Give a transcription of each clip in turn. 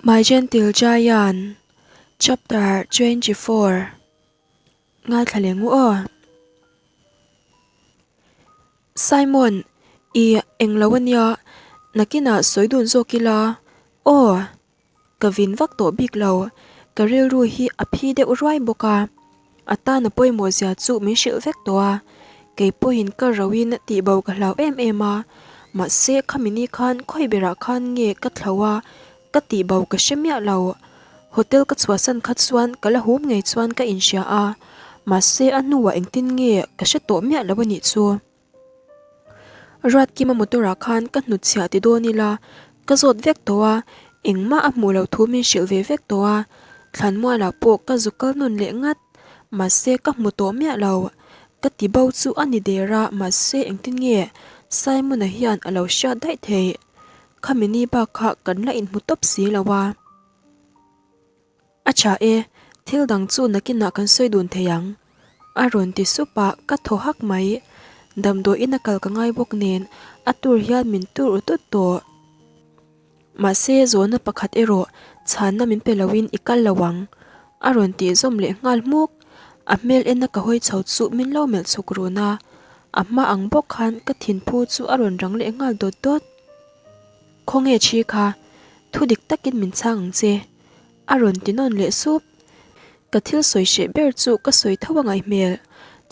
My Gentle Giant Chapter 24 Ngaithla leh ngu aw. Simon, I englo ania, nakinah sawi dun zawk ila aw. Ka vin vak tawh bik lo, ka rilru hi a phi deuh ruai bawk a, a tana pawimawh zia chu min hrilh vek tawh a, kei pawhin ka roin tihbo ka hlau em em a, mahse khami ni khan khawi berah khan nge ka thlo a, ka tihbo ka hre miah lo. Hotel ka chhuahsan kha chuan ka la hum ngei chuan ka inhria a, mahse a hnuah engtin nge ka hre tawh miah lo a nih chu. Ruatkima motor ah khan ka hnutchhiah ti dawn ila ka zawt vek tawh a, engmah a hmuh loh thu min hrilh ve vek tawh a, Thlanmualah pawh ka zu kal nawn leh ngat, mahse ka hmu tawh miah lo, ka ti bo chu a ni der a, mahse engtin nge Simon-a hian a lo hriat daih theih, khami ni bak kha kan la inhmu tawp si lo a. A tha e, thil dang chu nakinah kan sawi dun thei ang. A rawn ti sup a, ka thaw hak mai. Damdawiin a kal ka ngai bawk nen, a tur hian min tur u tut tawh. Mahse, zawhna pakhat erawh chhanna min pe loin i kal lo ang. A rawn tih zawm leh nghal hmuk. A hmel ena ka hawi chho chu min lo melh chhuk run a, a hma ang bawk khan ka thinphu chu a rawn rang leh nghal dawt dawt. Khawnge thi kha, thu dik takin min chhang ang che. A rawn ti nawn leh sup. Ka thil sawi hreh ber chu ka sawi tho a ngaih hmel.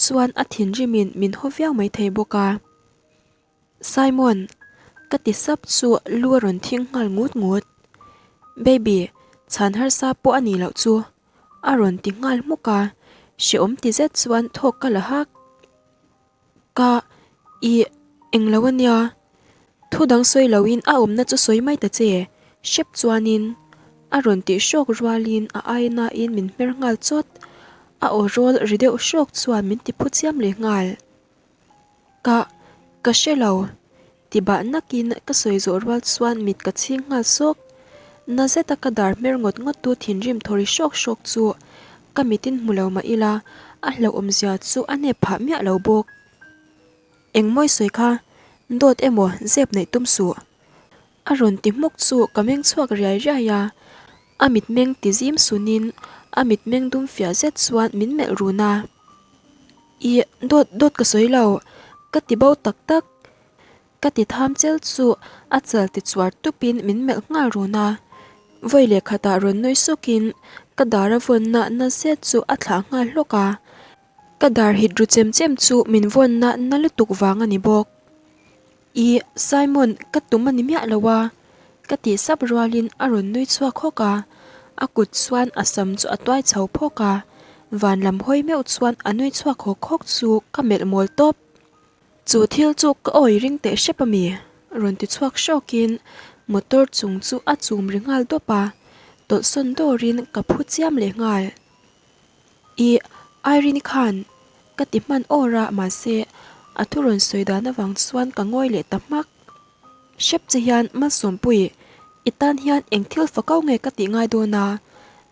Chuan a thinrimin min haw viau mai thei bawk a. Simon! Ka ti sap chu lu a rawn thing nghal ngut ngut. Baby, chhan harsa pawh a nih loh chu. A rawn ti nghal hmuk a. Hrehawm ti zet chuan thawk ka la hak. Ka, i, englo ania. Thu dang sawi loin a awmna chu sawi mai ta che, hrep chuanin a rawn tih hrawk rualin a ainain min hmer nghal chawt. A aw rawl ri deuh hrawk chuan min ti phu chiam leh nghal. Ka, ka hre lo. Ti bah nakin ka sawi zawh rual chuan mit ka chhing nghal sawk. Na zeta ka dar hmer ngawt ngawt tu thinrim thaw ri hrawk hrawk chu ka mitin hmu lo mah ila a hlauhawmzia chu a nep phah miah lo bawk. Engmawi sawi kha dawt emaw zep neih tum suh. A rawn ti hmuk chu ka meng chhuak riai riai a, a mitmeng ti zim sunin a mitmeng dum fiah zet chuan min melh run a. Ih, dawt dawt ka sawi lo, ka ti bo tak tak. Ka ti tham chel chu a chal ti chuar tupin min melh nghal run a. Vawi leh khatah rawn nui sukin ka dar a vawnna na zet chu a thlah nghal hlawk a. Ka dar hit ru chem chem chu min vawnna na lutuk vang a ni bawk. Ih, Simon, ka tum a ni miah lo a, ka tih sap rualin a rawn nui chhuak hawk a, a kut chuan a sam chu a tuai chho phawk a, van lam hawi meuh chuan a nui chhuak hawk hawk chu ka melh mawl tawp. Chu thil chu ka awi ring teh hrep a mi? rawn ti chhuak hrawkin motor chung chu a chum ri nghal dawp a, tawlhsawn dawrin ka phu chiam leh nghal. Ih, Irene khan ka ti hman awr a, mahse a thu rawn sawi dan avang chuan ka ngawi leh ta hmak. Hrep che hian Malsawmpui, i tan hian eng thil fa kau nge ka tih ngai dawn a,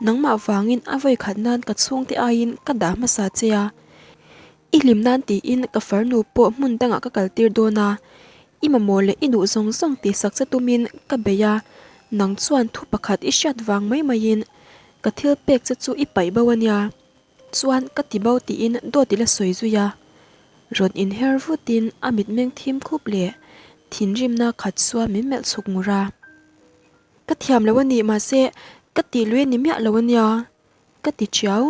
nangmah vangin a vawi khat nan ka chhungte aiin ka dah hmasa che a, i hlim nan tiin ka farnu pawh hmun dangah ka kaltir dawn a, i mamawh leh i duh zawng zawng tihsak che tumin ka bei a, nang chuan thu pakhat i hriat vang mai maiin Ka thil pek che chu i paih bo a nia, chuan ka ti bo tiin dawt i la sawi zui a. Rawn inher vutin a mitmeng thim khup leh thinrimna khat chuan min melh chhuk ngur a. Ka thiam lo a nih mahse ka tih lui a ni miah lo a nia, ka ti chiau.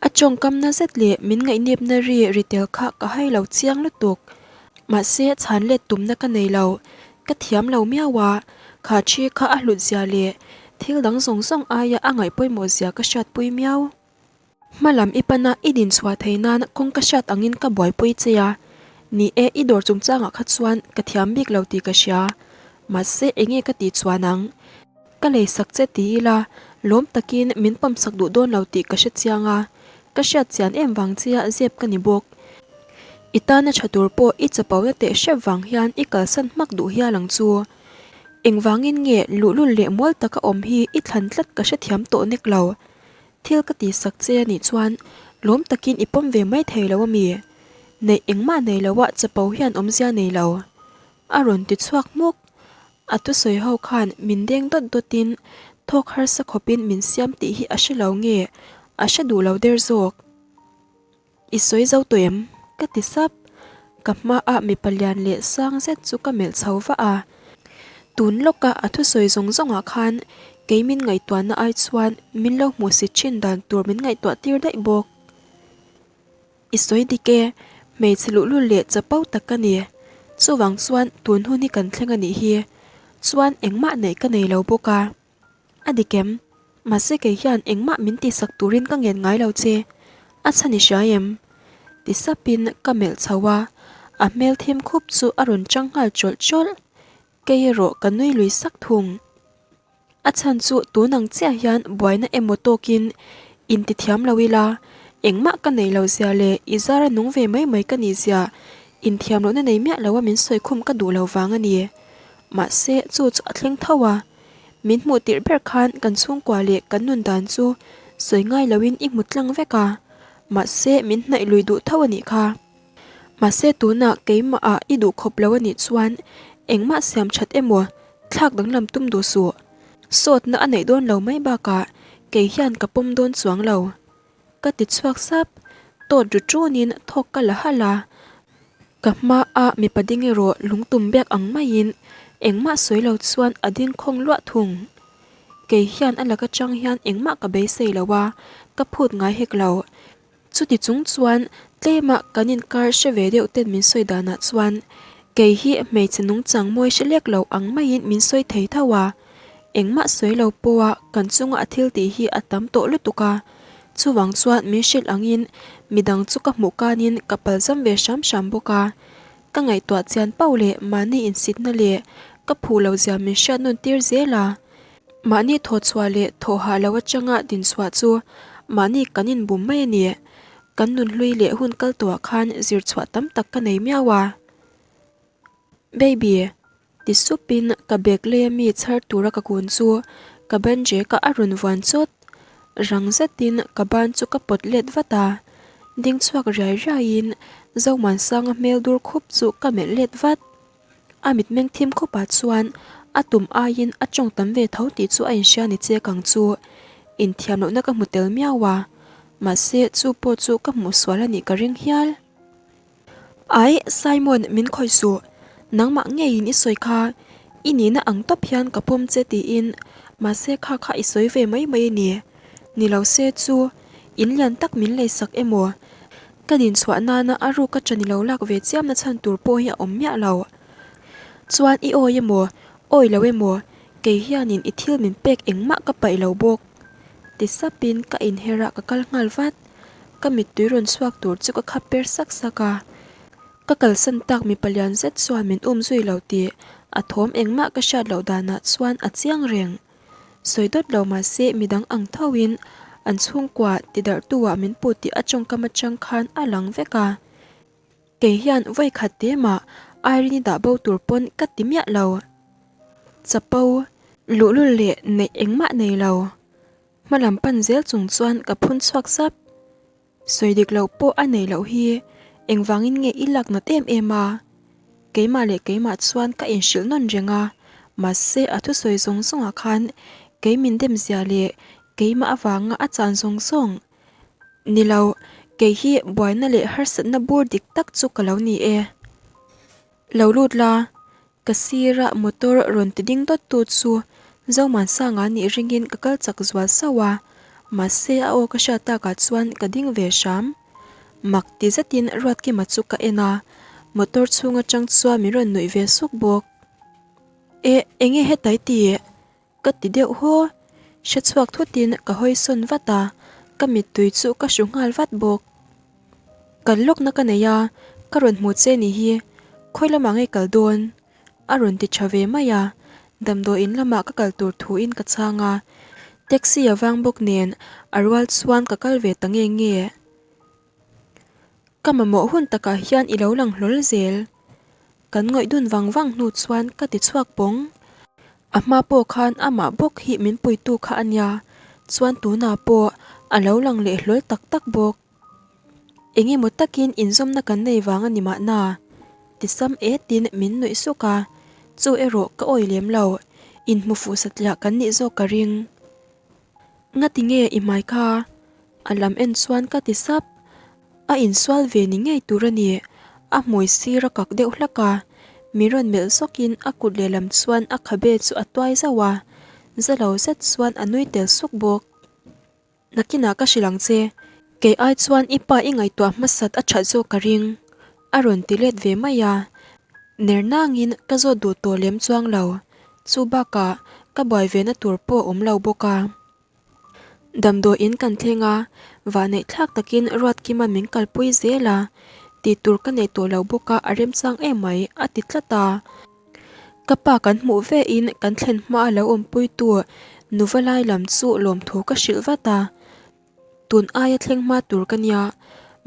A tawngkamna zet leh min ngaihnepna ri ri tel kha ka hai lo chiang lutuk. Mahse chhan let tumna ka nei lo, ka thiam lo miau a, kha thi kha a hlut zia leh thil dang zawng zawng aia a ngaih pawimawh zia ka hriatpui miau. Hma lam i pana i din chhuah thei nan kawng ka hriat angin ka buaipui che a, ni e i dawr chungchangah kha chuan ka thiam bik lo tih ka hria, mahse enge ka tih chuan ang? Ka lei sak che ti ila, lawm takin min pawm sak duh dawn lo tih ka hre chiang a, ka hriat chian em vang chia zep ka ni bawk. I tana tha tur pawh i chapo na teh hrep vang hian i kalsan hmak duh hial ang chu. Engvangin nge luhlul leh mual taka awm hi i thlan tlat ka hrethiam tawh nek lo. Thil ka ti sak che a nih chuan lawm takin i pawm ve mai thei lo a mi? Neih engmah nei loah chapo hian awmzia nei lo. A rawn ti chhuak hmuk. A thusawi ho khan min deng dawt dawtin. Thawk harsa khawpin min siam tih hi a hre lo nge a hre duh lo der zawk. I sawi zo tawh em? Ka ti sap. Ka hmaah mipa lian leh sang zet chu ka melh chho vah a. Tun lawka a thusawi zawng zawngah khan kei min ngaihtuahna ai chuan min lo hmuhsit thin dan tur min ngaihtuah tir daih bawk. I sawi dik e, hmeichhe luhlul leh chapo tak ka ni. Chuvang chuan tun hun hi kan thleng a nih hi. Chuan engmah neih ka nei lo bawk a. A dik em? Mahse kei hian engmah min tihsak turin ka ngen ngai lo che. A chhan i hria em? Ti sapin ka melh chho a, a hmel thim khup chu a rawn chang nghal chawlh chawlh. Kei erawh ka nui lui sak thung. A chhan chu tun ang chiah hian buaina emaw tawkin inti thiam lo ila, engmah ka neih loh zia leh i zara nung ve mai mai ka nih zia inthiam lohna nei miah loa min sawi khum ka duh lo vang a ni. Mahse chu chu a thleng tho a, min hmuh tirh ber khan kan chhungkua leh kan nun dan chu sawi ngai loin i hmu tlang vek a, mahse min hnaih lui duh tho a nih kha. Mahse tunah keimahah i duh khawp lo a nih chuan engmah siam that emaw thlak danglam tum duh suh. Sawtna a neih dawn lo mai bakah kei hian ka pawm dawn chuang lo. Ka ti chhuak sap, tawt ru ṭunin thawk ka la halh a. Ka hmaah mipa ding erawh lungtum biak ang maiin engmah sawi lo chuan a ding khawng luah thung. Kei hian a lak atang hian engmah ka beisei lo a, ka phut ngai hek lo. Chuti chung chuan tlema kan inkar hre ve deuh ten min sawi danah chuan kei hi hmeichhe nungchang mawi hre lek lo ang maiin min sawi thei tho a, engmah sawi lo pawha kan chunga a thil tih hi a tam tawh lutuk a, chuvang chuan min hrilh angin midang chu ka hmuh kanin ka palzam ve hram hram bawk a, ka ngaihtuah chian pauh leh mahni insitna leh ka phuh lo zia min hriat nawn tir zel a. Mahni thawhchhuah leh thawhhah lo atanga dinchhuah chu mahni kan inbum mai a ni. Kan nunhlui leh hun kal tawhah khan zirchhuah tam tak ka nei miau a. Baby, ti supin ka bag leia mi chhar tura ka kun chu ka ban jek a a rawn vuan chawt. Rang zetin ka ban chu ka pawt let vat a. Ding chhuak riai riaiin Zomuansanga hmel dur khup chu ka melh let vat. A mitmeng thim khawpah chuan a tum aiin a tawng tam ve tho tih chu a inhria ni chek ang chu. Inthiam lohna ka hmu tel miau a, mahse chu pawh chu ka hmuh sual a nih ka ring hial. Ai, Simon, min khawih suh. Nangmah ngeiin i sawi kha, i nihna ang tawp hian ka pawm che tiin, mahse kha kha i sawi ve mai mai a ni. Ni lo se chu, in lian tak min leisak emaw? Ka dinchhuah nana a ruk a ṭan i lo lak ve chiamna chhan tur pawh hi a awm miah lo. Chuan i awi emaw, awi lo emaw, kei hianin i thil min pek engmah ka paih lo bawk. Ti sapin ka inher a ka kal nghal vat. Ka mittui rawn chhuak tur chu ka khap per sak sak a. Ka kalsan tak mipa lian zet chuan min um zui lo tih a thawm engmah ka hriat loh danah chuan a chiang reng. Sawi dawt lo mahse midang ang thoin an chhungkua tidarhtu ah min put tih a tawngkam atang khan a lang vek a. Kei hian vawi khat te mah Irene-i dah bo tur pawn ka ti miah lo. Chapo, luhlul leh neih engmah nei lo. Hmalam pan zel chung chuan ka phun chhuak sap. Sawi dik loh pawh a nei loh hi engvangin nge i lak nat em em a? Keimah leh keimah chuan ka inhrilh nawn reng a, mahse a thusawi zawng zawngah khan kei min dem zia leh keimah avanga a chan zawng zawng. Ni lo, kei hi buaina leh harsatna bur dik tak chu ka lo ni e. Lo lut la, Ka sira motor rawn ti ding dawt tu chu Zomansanga nih ringin ka kal chak zual sauh a, mahse a aw ka hriat takah chuan ka ding ve hram. Mak ti zetin Ruatkima chu ka en a, motor chhung atang chuan min rawn nuih ve suk bawk. Eh, enge hetai ti? Ka ti deuh haw. Hre chhuak thutin ka hawi sawn vat a, ka mittui chu ka hru nghal vat bawk. Kal lawkna ka nei a, ka rawn hmu che ni hi, khawi lamah ngei kal dawn? A rawn ti tha ve mai a, damdawiin lamah ka kal tur thuin ka chhang a, taxi a vang bawk nen a rual chuan ka kal ve ta nge nge. Ka mamawh hun takah hian i lo lang hlawl zel. Kan ngawih dun vang vang hnu chuan ka ti chhuak pawng. A hma pawh khan amah bawk hi min puitu kha a nia, chuan tunah pawh a lo lang leh hlawl tak tak bawk. Eng emaw takin inzawmna kan nei vang a ni mahna? Ti sam etin min nuih suk a, chu erawh ka awi lem lo, inhmu fuh satliah kan nih zawk ka ring. Ngati nge i hmai kha? A lam en chuan ka ti sap. A insual ve ni ngei tur a ni. A hmui sir a kak deuh hlak a, mi rawn melh zawkin a kut lehlam chuan a khabe chu a tuai zauh a, za lo zet chuan a nui tel suk bawk. Nakinah ka hrilh ang che, kei ai chuan i pa i ngaihtuah hmasat a that zawk ka ring, a rawn ti let ve mai a. Ner nangin ka zawt duh tawh lem chuang lo, chu bakah ka buai ve na tur pawh a awm lo bawk a. Damdawiin kan thleng a, vahneih thlak takin Ruatkima min kalpui zel a, tih tur ka nei tawh lo bawk a, a remchang em mai, a ti tlat a. Ka pa kan hmuh ve in kan thlen hma a lo awmpuitu nuva lai lam chu lawmthu ka hrilh vat a, tun aia thleng hma tur ka nia,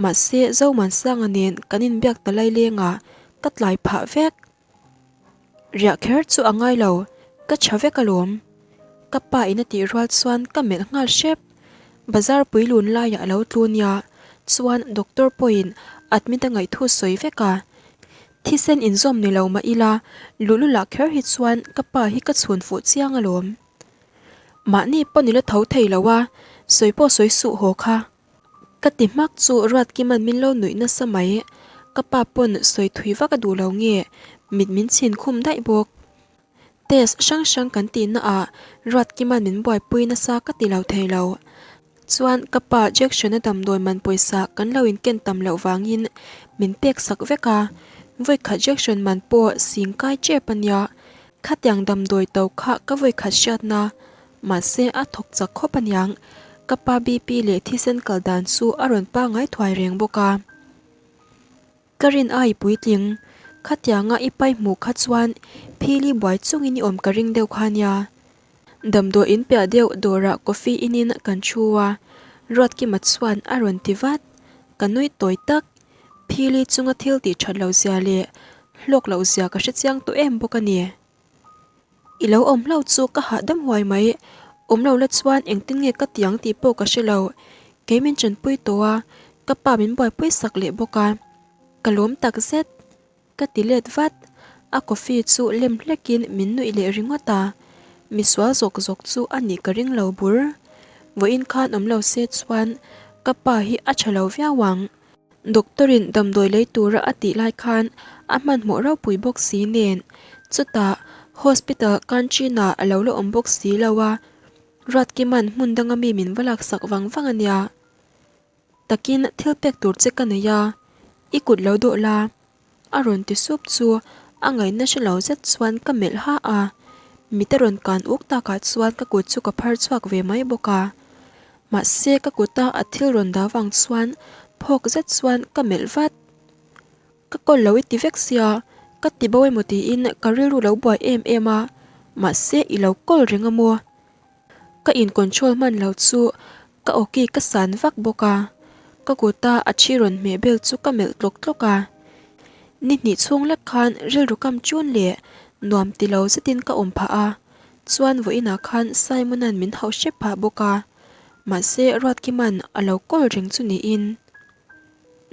mahse Zomansanga nen kan inbiak ta lailengah ka tlai phah vek. Riah kher chu a ngai lo, ka tha vek alawm. Ka pa in a tih rual chuan ka melh nghal hrep. Bazar pui lun laiah a lo tlu nia, chuan doctor pawhin admit a ngaihthu sawi vek a. Thisen inzawm ni lo mah ila, luhlulah kher hi chuan ka pa hi ka chhun fuh chiang alawm. Mahni pawn i la tho thei lo a, sawi pawh sawi suh haw kha. Ka ti hmak chu Ruatkima'n min lo nuih nasa mai. Ka pa pawn sawi thui vak a duh lo nge, mit min chhin khum daih bawk. Test hrang hrang kan tih na ah Ruatkima'n min buaipui nasa ka ti lo thei lo. Chuan ka pa Jackson-a damdawi man pawisa kan lo inken tam loh vangin min pek sak vek a, vawikhat Jackson man pawh sing kai tep a nia. Khatiang damdawi to kha ka vawikhat hriatna Mahse a thawk chak khawp aniang, ka pa BP leh thisen kal dan chu a rawn pangai thuai reng bawk a. Ka rin a i puitling, khatianga i pai hmuh kha chuan phili buai chungin i awm ka ring deuh kha nia. Damdawi in piah deuh dawrah coffee inin kan thu a, Ruatkima chuan a rawn ti vat. Ka nui tawi tak, phili chunga thil tih that loh zia leh hlawk loh zia ka hrechiang tawh em bawk a ni. I lo awm hlo chu ka hahdam huai mai, awm lo la chuan engtin nge ka ti ang tih pawh ka hre lo. Kei min chanpui tawh a, ka pa min buaipui sak leh bawk a. Ka lawm tak zet. Ka ti let vat, a coffee chu lem hlekin min nuih leh ringawt a. Misual zawk zawk chu a nih ka ring lo bur. Vawiin khan awm lo se chuan ka pa hi a tha lo viau ang. Doctor-in damdawi lei tura a tih lai khan a hmanhmawh ropui bawk si nen, chutah hospital canteen-ah a lo la awm bawk si lo a, Ruatkima'n hmun danga mi min va laksak vang vang a nia. Takin thil pek tur che ka nei a, i kut lo dawh la. A rawn ti sup chu a ngaihna hre lo zet chuan ka melh ha a, mit a rawn kan uk takah chuan ka kut chu ka phar chhuak ve mai bawk a. Mahse ka kuta a thil rawn dah vang chuan phawk zet chuan ka melh vat. Ka kawl lo i ti vek sia, ka ti bo emaw tiin ka rilru lo buai em em a, mahse i lo kawl reng a maw? Ka in control hman lo chu ka awki ka san vak bawk a, ka kuta a thi rawn hmeh bel chu ka melh tlawk tlawk a. Ni hnih chhung lek khan rilru kam chun leh nuam ti lo zetin ka awm phah a, chuan vawiinah khan Simon-a'n min hauh hrep phah bawk a, mahse Ruatkima'n a lo kawl reng chu niin.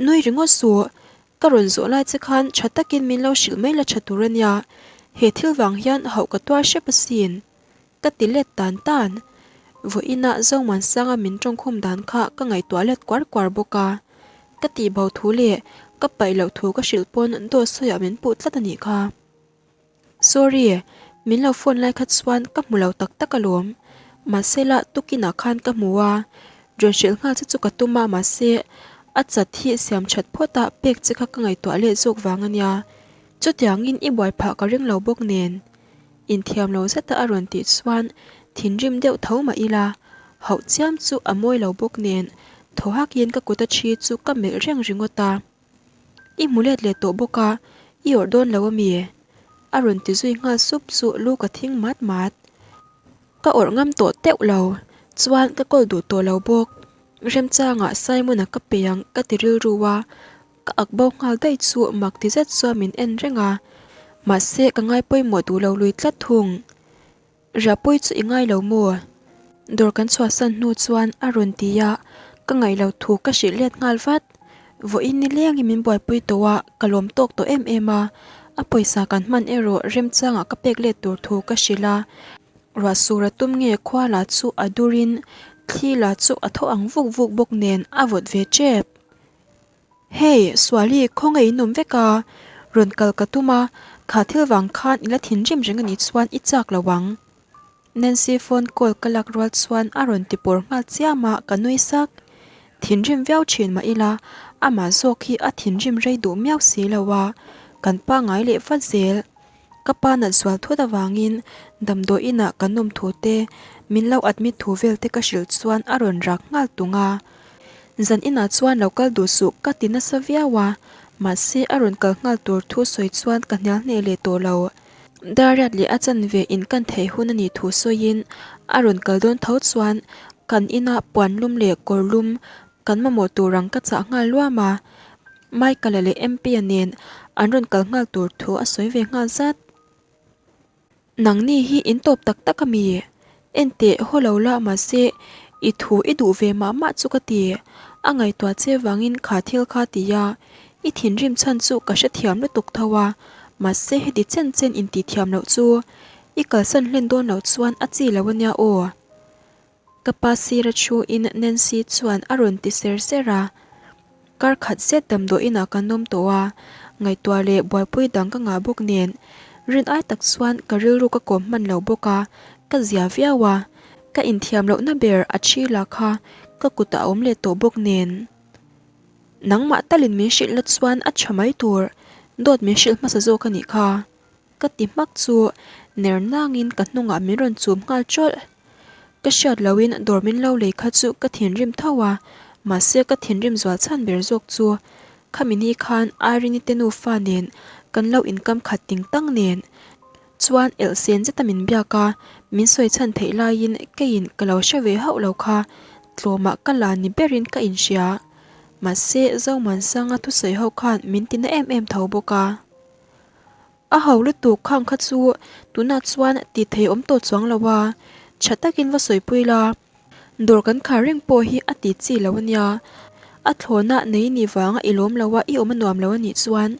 Nui ringawt suh, ka rawn zawh lai che khan tha takin min lo hrilh mai la tha tur a nia, he thil vang hian hauh ka tuar hrep asin. Ka ti let tan tan. Vawiinah Zomuansanga min tawngkhum dan kha ka ngaihtuah let kuar kuar bawk a. Ka tihbo thu leh ka paih loh thu ka hrilh pawn dawt sawiah min puh tlat a nih kha. Sorry, min lo phone lai kha chuan ka hmu lo tak tak alawm. Mahse la tukinah khan ka hmu a, rawn hrilh nghal che chu ka tum a mahse a chat hi siam that phawt a pek che kha ka ngaihtuah let zawk vang a nia. Chutiangin i buai phah ka ring lo bawk nen. Inthiam lo zeta a rawn tih chuan thinrim deuh tho mah ila, hauh chiam chu a mawi lo bawk nen thaw hakin ka kut a thi chu ka melh reng ringawt a. I hmu let leh tawh bawk a, i awrh dawn lo ami? A rawn ti zui nghal sup chu lu ka thing mat mat. Ka awrh ngam tawh teuh lo, chuan ka kawl duh tawh lo bawk. Remchangah Simon-a ka pe ang ka ti rilru a, Ka ak bo nghal daih chu mak ti zet chuan min en reng a, mahse ka ngai pawimawh duh lo lui tlat thung. Riahpui chu i ngai lo maw? Dawr kan chhuahsan hnu chuan a rawn ti a, ka ngaih loh thu ka hrilh let nghal vat. Vawiin ni lengin min buaipui tawh a, ka lawm tawk tawh em em a, a pawisa kan hman erawh remchangah ka pek let tur thu ka hrilh a. Ruah sur a tum nge khua lah chu a durin. Thli la chu a tho ang vuk vuk bawk nen a vawt ve tep. Hey, Suali, khawnge in awm vek a? Rawn kal ka tum a, kha thil vang khan i la thinrim reng a nih chuan i chak lo ang. Nancy phone call ka lak rual chuan a rawn ti pawr nghal chiam a, ka nui sak. Thinrim viau thin mah ila, amah zawk hi a thinrim rei duh miau si lo a, kan pa ngai leh vat zel. Ka pa nat zual thut avangin damdawi inah kan awm thu te, min lo admit thu vel te ka hrilh chuan a rawn rak nghal tung a. Zan inah chuan lo kal duh suh ka ti nasa viau a, mahse a rawn kal nghal tur thu sawi chuan ka hnial hneh leh tawh lo. Dariat leh a chanve in kan theih hun a nih thu sawiin a rawn kal dawn tho chuan kan inah puan lum leh kawr lum kan mamawh tur ang ka chah nghal luam a, Michael-a leh MP-a nen an rawn kal nghal tur thu a sawi ve nghal zat. Nangni hi in tawp tak tak a mi? Enteh, haw lo la mahse i thu i duh ve mah mah chu ka ti. A ngaihtuah che vangin kha thil kha ti a, i thinrim chhan chu ka hrethiam lutuk tho a, mahse heti chen chen intihthiam loh chu i kalsan hlen dawn loh chuan a chi lo a nia aw. Ka pa sira thuin Nancy chuan a rawn ti ser ser a, kar khat zet damdawiin ah kan awm tawh a, ngaihtuah leh buaipui dang ka ngah bawk nen rin ai tak chuan ka rilru ka kawm hman lo bawk a, ka zia viau a, ka inthiam lohna ber a thi lah kha ka kutah a awm leh tawh bawk nen. Nangmah talin min hrilh la chuan a tha mai tur, dawt min hrilh hmasa zawk a nih kha. Ka ti hmak chu ner nangin ka hnungah min rawn chum nghal tawlh. Ka hriat loin dawr min lo lei kha chu ka thinrim tho a, mahse ka thinrim zual chhan ber zawk chu khami ni khan Irene-i te nufa nen kan lo inkam khat ting tang nen chuan elh sen zeta min biak a, min sawi chhan theih laiin keiin ka lo hre ve hauh lo kha tlawmah ka la ni berin ka inhria. Mahse Zomuansanga thusawi ho khan min ti na em em tho bawk a. A ho lutuk khang kha chu tunah chuan tih thei awm tawh chuang lo a, tha takin va sawipui la, dawr kan khar reng pawh hi a ti chi lo a nia. A thlawna nei ni vanga i lawm lo a, i awm a nuam lo a nih chuan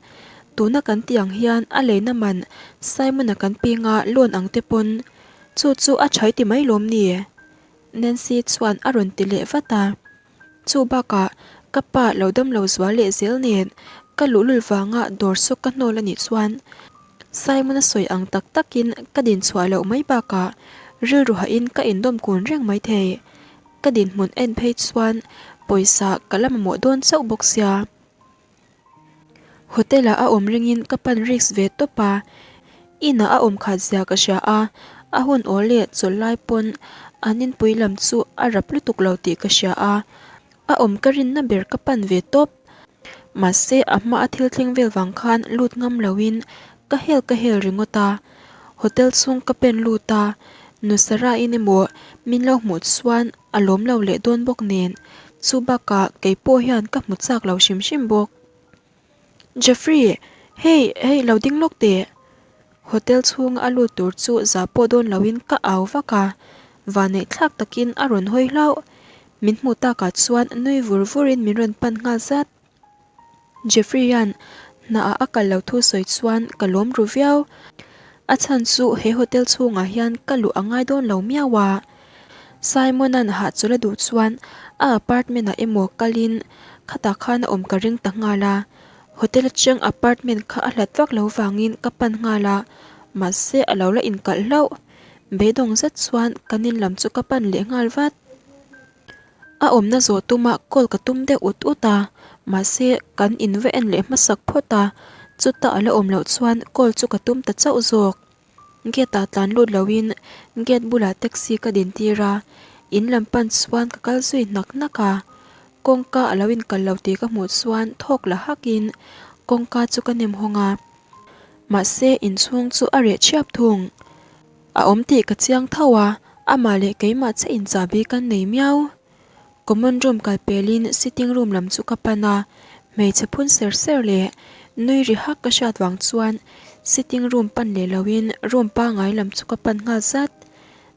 tuna kan tih ang hian a leina man Simon-a kan ping a loan ang te pawn chu chu a tha i ti mai lawm ni? Nancy chuan a rawn ti leh vat a. Chu bakah ka pa lo dam lo zual leh zel nen ka luhlul vanga dawr sawk ka hnawl a nih chuan Simon-a sawi ang tak takin ka din chhuah loh mai bakah rilru hahin ka indawm kun reng mai thei. Ka dinhmun en phei chuan pawisa ka la mamawh dawn chauh bawk sia. Hotel ah a awm ringin ka pan risk ve tawp a, inah a awm khat zia ka hria a, a hun aw leh chawlh lai pawn an inpui lam chu a rap lutuk lo tih ka hria a, a awm ka rinna ber ka pan ve tawp. Mahse a hma a thil thleng vel vang khan lut ngam loin ka hel ka hel ringawt a, hotel chhung ka pen lut a, nu Sarah-in emaw min lo hmuh chuan A lawm lo leh dawn bawk nen, chu bakah kei pawh hian ka hmu chak lo hrim hrim bawk. Jeffrey, hei, hei lo ding lawk teh. Hotel chhunga a lut tur chu za pawh dawn loin ka au vak a, vanneih thlak takin a rawn hawi hlauh. Min hmuh takah chuan nui vur vurin min rawn pan nghal zat. Jeffrey-a'n hnaah a kal lo thu sawi chuan ka lawm ru viau. A chhan chu he hotel chhungah hian ka luh a ngai dawn lo miau a. Simon-a'n hahchawlh a duh chuan a apartment-ah emaw kalin khatah khan a awm ka ring ta nghal a. Hotel atang apartment kha a hlat vak lo vangin ka pan nghal a, mahse a lo la inkalh hlauh. Beidawng zet chuan kan in lam chu ka pan leh nghal vat. A awmna zawh tuma call ka tum deuh ut ut a, mahse kan in va en leh hmasak phawt a, chuta a la awm loh chuan call chu ka tum ta chauh zawk. Gate ah tlan lut loin gate bulah taxi ka din tir a, in lam pan chuan ka kal zui hnak hnak a, kawngka a lo inkal lo tih ka hmuh chuan thawk la hakin kawngka chu ka nem hawng a, mahse inchhung chu a reh thiap thung. A awm tih ka chiang tho a, amah leh keimah che inchahbi kan nei miau. Common room kal pelin sitting room lam chu ka pan a, hmeichhe phun ser ser leh nui ri hak ka hriat vang chuan sitting room pan leh loin room pangai lam chu ka pan nghal zat.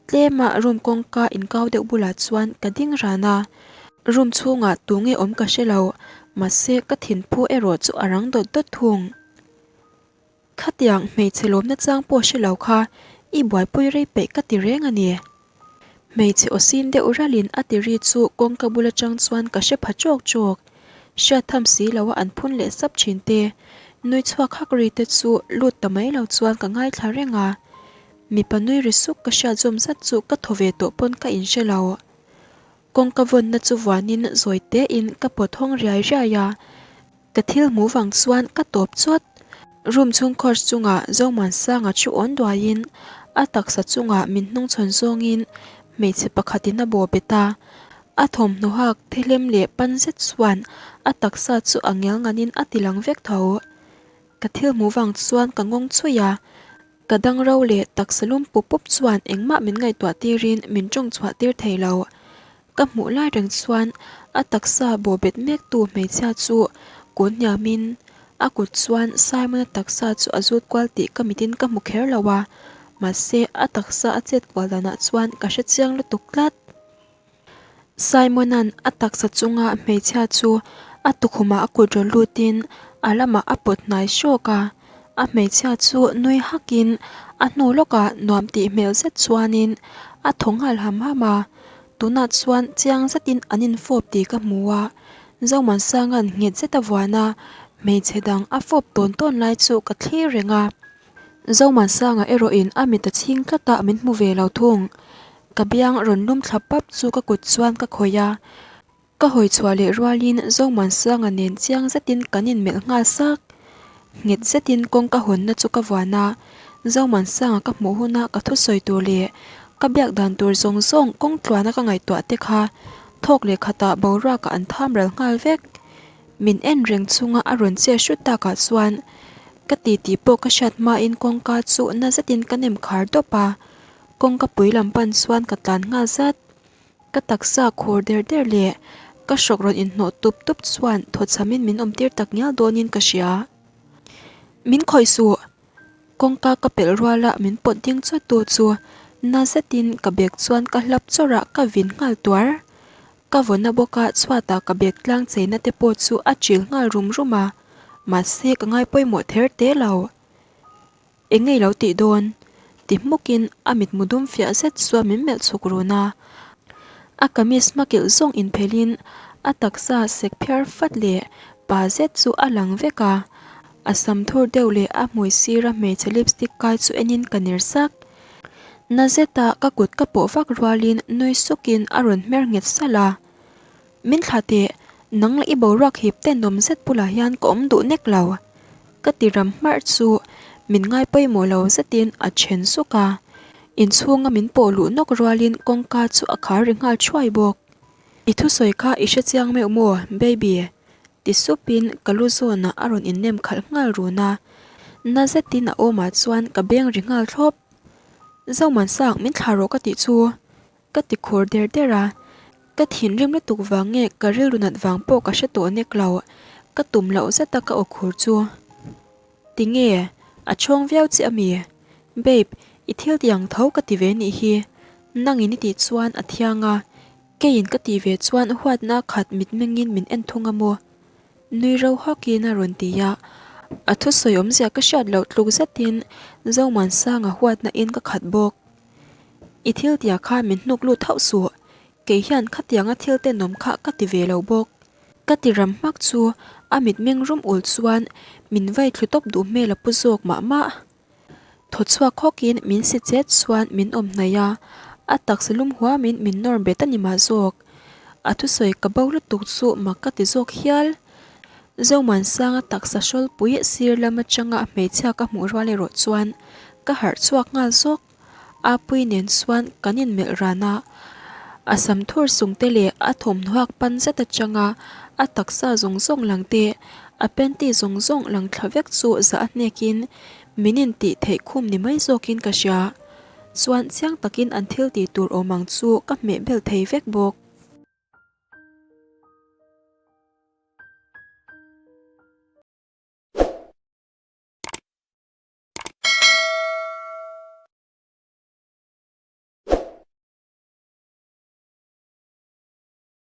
Tlema room kawngka inkau deuh bulah chuan ka ding ran a, room chhungah tunge awm ka hre lo, mahse ka thinphu erawh chu a rang dawt dawt thung. Khatiang hmeichhe lawmna chang pawh hre lo kha i buaipui rei peih ka ti reng a ni. Hmeichhe aw sin deuh ralin a ti ri chu kawngka bul atang chuan ka hre pha chawk chawk. Hriat tham si lo a an phun leh sap thin te, nui chhuak hak ri te chu lut ta mai lo chuan ka ngaithla reng a. Mipa nui ri suk ka hriat zawm zat chu ka thaw ve tawh pawn ka inhre lo. Kawngka vawnna chu vuanin zawi tein ka pawt hawng riai riai a. Ka thil hmuh vang chuan ka tawp chawt. Room chhung course chungah Zomuansanga chu awn duaiin a taksa chungah min hnungchhawn zawngin hmeichhe pakhatin a bawh bet a. A thawmhnaw hak thihlem leh pan zet chuan a taksa chu a ngel nganin a tilang vek tho. Ka thil hmuh vang chuan ka ngawng chhuih a. Ka dang ro leh taksa lum pup pup chuan engmah min ngaihtuah tirin min tawng chhuah tir thei lo. Ka hmuh lai reng chuan a taksa bawhbet mektu hmeichhia chu kun hniamin a kut chuan Simon-a taksa chu a zut kual tih ka mitin ka hmu kher lo a, mahse a taksa a chet kual danah chuan ka hre chiang lutuk tlat. Simon-a'n a taksa chunga hmeichhia chu a tukhumah a kut rawn lutin a lamah a pawt hnai hrawk a, a hmeichhia chu nui hakin a hnu lawkah nuam tih hmel zet chuanin a thaw nghal ham ham a, tunah chuan chiang zetin an infawp tih ka hmu a, Zomuansanga'n nghet zet a vuan a, hmeichhe dang a fawp tawn tawn lai chu ka thlir reng a, Zomuansanga erawhin a mit a chhing tlat a min hmu ve lo thung. Ka biang rawn lum thla pap chu ka kut chuan ka khawih a, ka hawi chhuah leh rualin Zomuansanga nen chiang zetin kan inmelh nghal sak. Nghet zetin kawngka hawnna chu ka vuan a, Zomuansanga ka hmuh huna ka thusawi tur leh ka biak dan tur zawng zawng kawng tluana ka ngaihtuah te kha thawk leh khatah boruakah an tham ral nghal vek. Min en reng chunga a rawn che hrut takah chuan ka titi pawh ka hriat hmain kawngka chu na zetin ka nem khar dawp a. Kawngka pui lam pan chuan ka tlan nghal zat. Ka taksa khur der der leh ka hrawk rawn inhnawh tup tup chuan thawchhamin min awm tir tak ngial dawnin ka hria. Min khawih suh! Kawngka ka pelh ruala min pawt ding chawt tu chu na zetin ka bag chuan ka hlap chawrh a ka vin nghal tuar. Ka vawnna bawka chhuatah ka bag tlang cheina te pawh chu a chil nghal rum rum a, mahse ka ngai pawimawh ther te lo. Eng ngei lo tih dawn? Ti hmukin a mitmu dum fiah zet chuan min melh chhuk run a. A kamis hmakilh zawng inphelhin a taksa sek phiar fat leh pa zet chu a lang vek a. A sam thur deuh leh a hmui sira hmeichhe lipstick kai chu enin ka ner sak. Na zeta ka kut ka pawh vak rualin nui sukin a rawn hmer nghet salh a. Min thla teh, nang leh i boruak hip tenawm zet bulah hian ka awm duh nek lo. Ka ti ram hmarh chu min ngai pawimawh lo zetin a then suk a, inchhunga min pawh luh nawk rualin kawngka chu a khar ri nghal thuai bawk. I thusawi kha i hrechiang meuh maw, baby? Ti supin ka lu zawnah a rawn innem khalh nghal run a, na zetin a awmah chuan ka beng ri nghal thlawp. Zomuansang min thlah rawh ka tih chu. Ka ti khur der der a, ka thinrim lutuk vang nge ka rilru nat vang pawh ka hre tawh nek lo, ka tum loh zet a ka aw khur chu. Tinge? A chhawng viau che ami? Babe, i thil ti ang tho ka ti ve nih hi, nangin i tih chuan a thiang a, keiin ka tih ve chuan huatna khat mitmengin min en thung a maw? Nui ro hawkin a rawn ti a, a thusawi awmzia ka hriat loh tluk zetin Zomuansanga huatna in ka khat bawk. I thil tia kha min hnuk lut hauh suh, kei hian khatianga thil tenawm kha ka ti ve lo bawk. Ka ti ram hmak chu a mitmeng rum ul chuan min vai thlu tawp duh hmel a pu zawk mah mah. Thaw chhuak hawkin min si chet chuan min awm hnaih a, a taksa lum huamin min nawr bet a ni mah zawk. A thusawi ka bo lutuk chu mak ka ti zawk hial. Zomuansanga taksa hrawlpui sir lam atanga hmeichhia ka hmuh rual erawh chuan ka harh chhuak nghal zawk. Apui nen chuan kan inmelh ran a, a sam thur sung te leh a thawmhnaw hak pan zet atanga a taksa zawng zawng lang te, a panty zawng zawng lang thla vek chu zah a hnekin min intih theih khum ni mai zawkin ka hria. Chuan chiang takin an thil tih tur awm ang chu ka hmeh bel thei vek bawk.